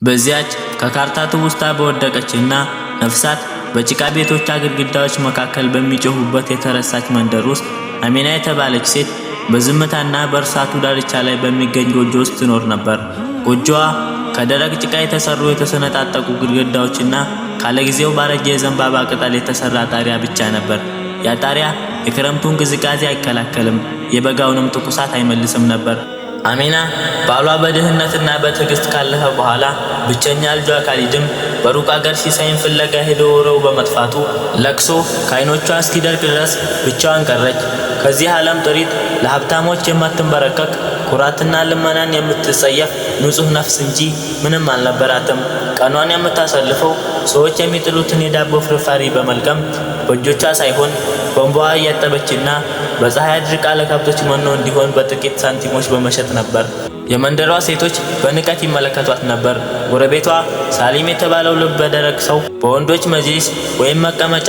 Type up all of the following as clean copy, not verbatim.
በዚያች ከካርታ ትውስታ በወደቀችና ነፍሳት በጭቃ ቤቶቿ ግድግዳዎች መካከል በሚጮሁበት የተረሳች መንደር ውስጥ፣ አሚና የተባለች ሴት በዝምታና በእርሳቱ ዳርቻ ላይ በሚገኝ ጎጆ ውስጥ ትኖር ነበር። ጎጆዋ ከደረቅ ጭቃ የተሰሩ የተሰነጣጠቁ ግድግዳዎችና ካለጊዜው ባረጀ የዘንባባ ቅጠል የተሰራ ጣሪያ ብቻ ነበር። ያ ጣሪያ የክረምቱን ቅዝቃዜ አይከላከልም፣ የበጋውንም ትኩሳት አይመልስም ነበር። አሚና ባሏ በድህነትና በትዕግስት ካለፈ በኋላ፣ ብቸኛ ልጇ ካሊድም በሩቅ አገር ሲሳይን ፍለጋ ሄዶ ወሬው በመጥፋቱ ለቅሶ ከዓይኖቿ እስኪደርቅ ድረስ ብቻዋን ቀረች። ከዚህ ዓለም ጥሪት ለሀብታሞች የማትንበረከክ፣ ኩራትና ልመናን የምትጸየፍ ንጹሕ ነፍስ እንጂ ምንም አልነበራትም። ቀኗን የምታሳልፈው ሰዎች የሚጥሉትን የዳቦ ፍርፋሪ በመልቀም፣ በእጆቿ ሳይሆን በእንባዋ እያጠበችና በፀሐይ አድርቃ ለከብቶች መኖ እንዲሆን በጥቂት ሳንቲሞች በመሸጥ ነበር። የመንደሯ ሴቶች በንቀት ይመለከቷት ነበር። ጎረቤቷ ሳሊም የተባለው ልበ ደረቅ ሰው በወንዶች መጅሊስ ወይም መቀመጫ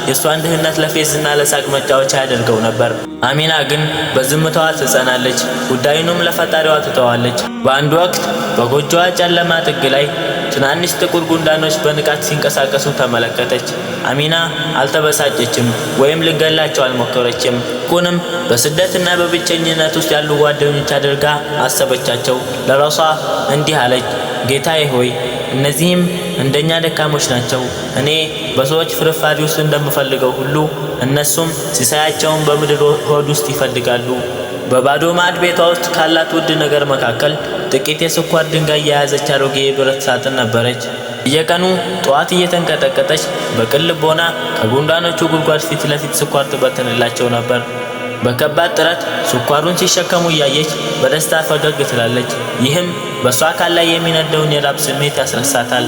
የእሷን ድህነት ለፌዝና ለሳቅ መጫወቻ ያደርገው ነበር። አሚና ግን በዝምታዋ ትጸናለች፣ ጉዳዩንም ለፈጣሪዋ ትተዋለች። በአንድ ወቅት በጎጆዋ ጨለማ ጥግ ላይ ትናንሽ ጥቁር ጉንዳኖች በንቃት ሲንቀሳቀሱ ተመለከተች። አሚና አልተበሳጨችም ወይም ልገላቸው አልሞከረችም። ይልቁንም በስደትና በብቸኝነት ውስጥ ያሉ ጓደኞች አድርጋ አሰበቻቸው። ለራሷ እንዲህ አለች፣ ጌታዬ ሆይ፣ እነዚህም እንደኛ ደካሞች ናቸው። እኔ በሰዎች ፍርፋሪ ውስጥ እንደምፈልገው ሁሉ እነሱም ሲሳያቸውን በምድር ሆድ ውስጥ ይፈልጋሉ። በባዶ ማዕድ ቤቷ ውስጥ ካላት ውድ ነገር መካከል ጥቂት የስኳር ድንጋይ የያዘች አሮጌ የብረት ሳጥን ነበረች። በየቀኑ ጠዋት እየተንቀጠቀጠች በቅን ልቦና ከጉንዳኖቹ ጉድጓድ ፊት ለፊት ስኳር ትበትንላቸው ነበር። በከባድ ጥረት ስኳሩን ሲሸከሙ እያየች በደስታ ፈገግ ትላለች። ይህም በእሷ አካል ላይ የሚነደውን የራብ ስሜት ያስረሳታል።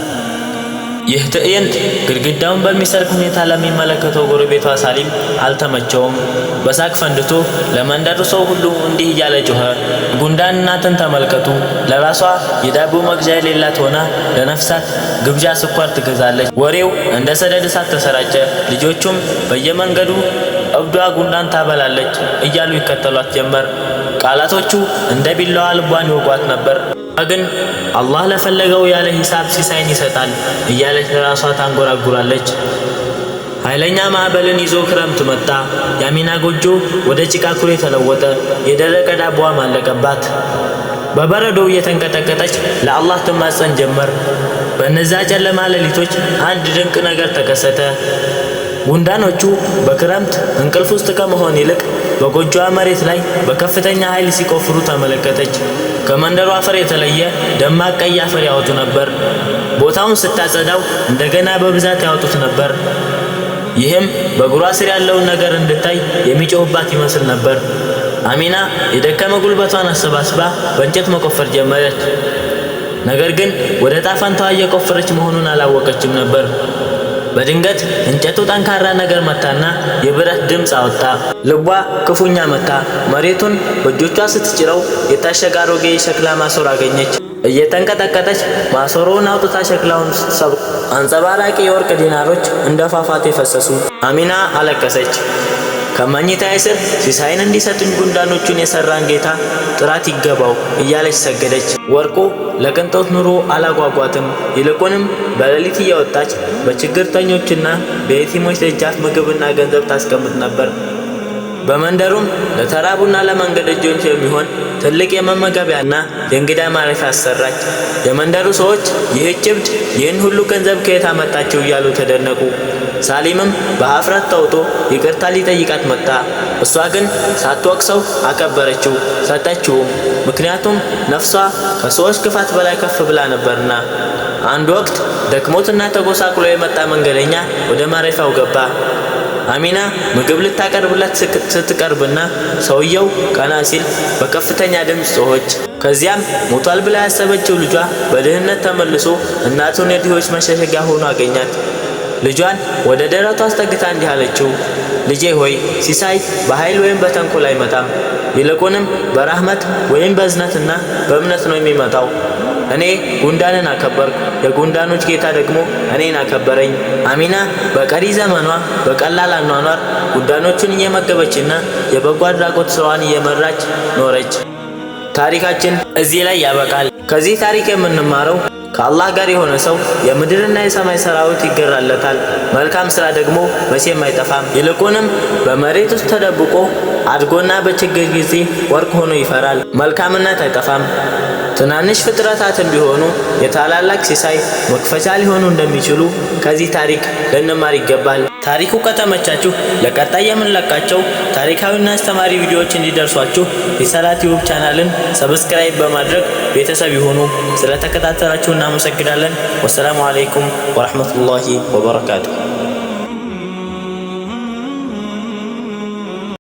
ይህ ትዕይንት ግድግዳውን በሚሰርቅ ሁኔታ ለሚመለከተው ጎረቤቷ ሳሊም አልተመቸውም። በሳቅ ፈንድቶ ለመንደሩ ሰው ሁሉ እንዲህ እያለ ጮኸ፣ ጉንዳን እናትን ተመልከቱ! ለራሷ የዳቦ መግዣ የሌላት ሆና ለነፍሳት ግብዣ ስኳር ትገዛለች። ወሬው እንደ ሰደድ እሳት ተሰራጨ። ልጆቹም በየመንገዱ እብዷ ጉንዳን ታበላለች እያሉ ይከተሏት ጀመር። ቃላቶቹ እንደ ቢላዋ ልቧን ይወጓት ነበር። ግን አላህ ለፈለገው ያለ ሂሳብ ሲሳይን ይሰጣል እያለች ለራሷ ታንጎራጉራለች። ኃይለኛ ማዕበልን ይዞ ክረምት መጣ። የአሚና ጎጆ ወደ ጭቃ ኩሬ ተለወጠ። የደረቀ ዳቦዋም አለቀባት። በበረዶው እየተንቀጠቀጠች ለአላህ ትማጸን ጀመር። በእነዚያ ጨለማ ሌሊቶች አንድ ድንቅ ነገር ተከሰተ። ጉንዳኖቹ በክረምት እንቅልፍ ውስጥ ከመሆን ይልቅ በጎጆዋ መሬት ላይ በከፍተኛ ኃይል ሲቆፍሩ ተመለከተች። ከመንደሩ አፈር የተለየ ደማቅ ቀይ አፈር ያወጡ ነበር። ቦታውን ስታጸዳው እንደገና በብዛት ያወጡት ነበር። ይህም በእግሯ ስር ያለውን ነገር እንድታይ የሚጮህባት ይመስል ነበር። አሚና የደከመ ጉልበቷን አሰባስባ በእንጨት መቆፈር ጀመረች። ነገር ግን ወደ ጣፈንታዋ እየቆፈረች መሆኑን አላወቀችም ነበር። በድንገት እንጨቱ ጠንካራ ነገር መታና የብረት ድምፅ አወጣ። ልቧ ክፉኛ መታ። መሬቱን በእጆቿ ስትጭረው የታሸገ አሮጌ የሸክላ ማሰሮ አገኘች። እየተንቀጠቀጠች ማሰሮውን አውጥታ ሸክላውን ስትሰብረው አንጸባራቂ የወርቅ ዲናሮች እንደ ፏፏቴ ፈሰሱ። አሚና አለቀሰች። ከመኝታዬ ስር ሲሳይን እንዲሰጡኝ ጉንዳኖቹን የሰራን ጌታ ጥራት ይገባው እያለች ሰገደች። ወርቁ ለቅንጦት ኑሮ አላጓጓትም። ይልቁንም በሌሊት እየወጣች በችግርተኞችና በየቲሞች ደጃፍ ምግብና ገንዘብ ታስቀምጥ ነበር። በመንደሩም ለተራቡና ለመንገደኞች የሚሆን ትልቅ የመመገቢያና የእንግዳ ማረፊያ አሰራች። የመንደሩ ሰዎች ይህች እብድ ይህን ሁሉ ገንዘብ ከየት አመጣችው እያሉ ተደነቁ። ሳሊምም በሀፍረት ተውጦ ይቅርታ ሊጠይቃት መጣ። እሷ ግን ሳትወቅሰው አከበረችው፣ ሰጠችውም። ምክንያቱም ነፍሷ ከሰዎች ክፋት በላይ ከፍ ብላ ነበርና። አንድ ወቅት ደክሞትና ተጎሳቅሎ የመጣ መንገደኛ ወደ ማረፊያው ገባ። አሚና ምግብ ልታቀርብለት ስትቀርብና ሰውየው ቀና ሲል በከፍተኛ ድምፅ ጮኸች። ከዚያም ሞቷል ብላ ያሰበችው ልጇ በድህነት ተመልሶ እናቱን የድሆች መሸሸጊያ ሆኖ አገኛት። ልጇን ወደ ደረቷ አስጠግታ እንዲህ አለችው፣ ልጄ ሆይ፣ ሲሳይ በኃይል ወይም በተንኮል አይመጣም። ይልቁንም በራህመት ወይም በእዝነትና በእምነት ነው የሚመጣው። እኔ ጉንዳንን አከበርኩ፣ የጉንዳኖች ጌታ ደግሞ እኔን አከበረኝ። አሚና በቀሪ ዘመኗ በቀላል አኗኗር ጉንዳኖቹን እየመገበችና የበጎ አድራጎት ስራዋን እየመራች ኖረች። ታሪካችን እዚህ ላይ ያበቃል። ከዚህ ታሪክ የምንማረው ከአላህ ጋር የሆነ ሰው የምድርና የሰማይ ሰራዊት ይገራለታል። መልካም ስራ ደግሞ መቼም አይጠፋም። ይልቁንም በመሬት ውስጥ ተደብቆ አድጎና በችግር ጊዜ ወርቅ ሆኖ ይፈራል። መልካምነት አይጠፋም። ትናንሽ ፍጥረታትም ቢሆኑ የታላላቅ ሲሳይ መክፈቻ ሊሆኑ እንደሚችሉ ከዚህ ታሪክ ልንማር ይገባል። ታሪኩ ከተመቻችሁ ለቀጣይ የምንለቃቸው ታሪካዊና አስተማሪ ቪዲዮዎች እንዲደርሷችሁ የሰላት ቲዩብ channel ን subscribe በማድረግ ቤተሰብ ይሁኑ። ስለተከታተላችሁ እናመሰግናለን። والسلام عليكم ورحمة الله وبركاته።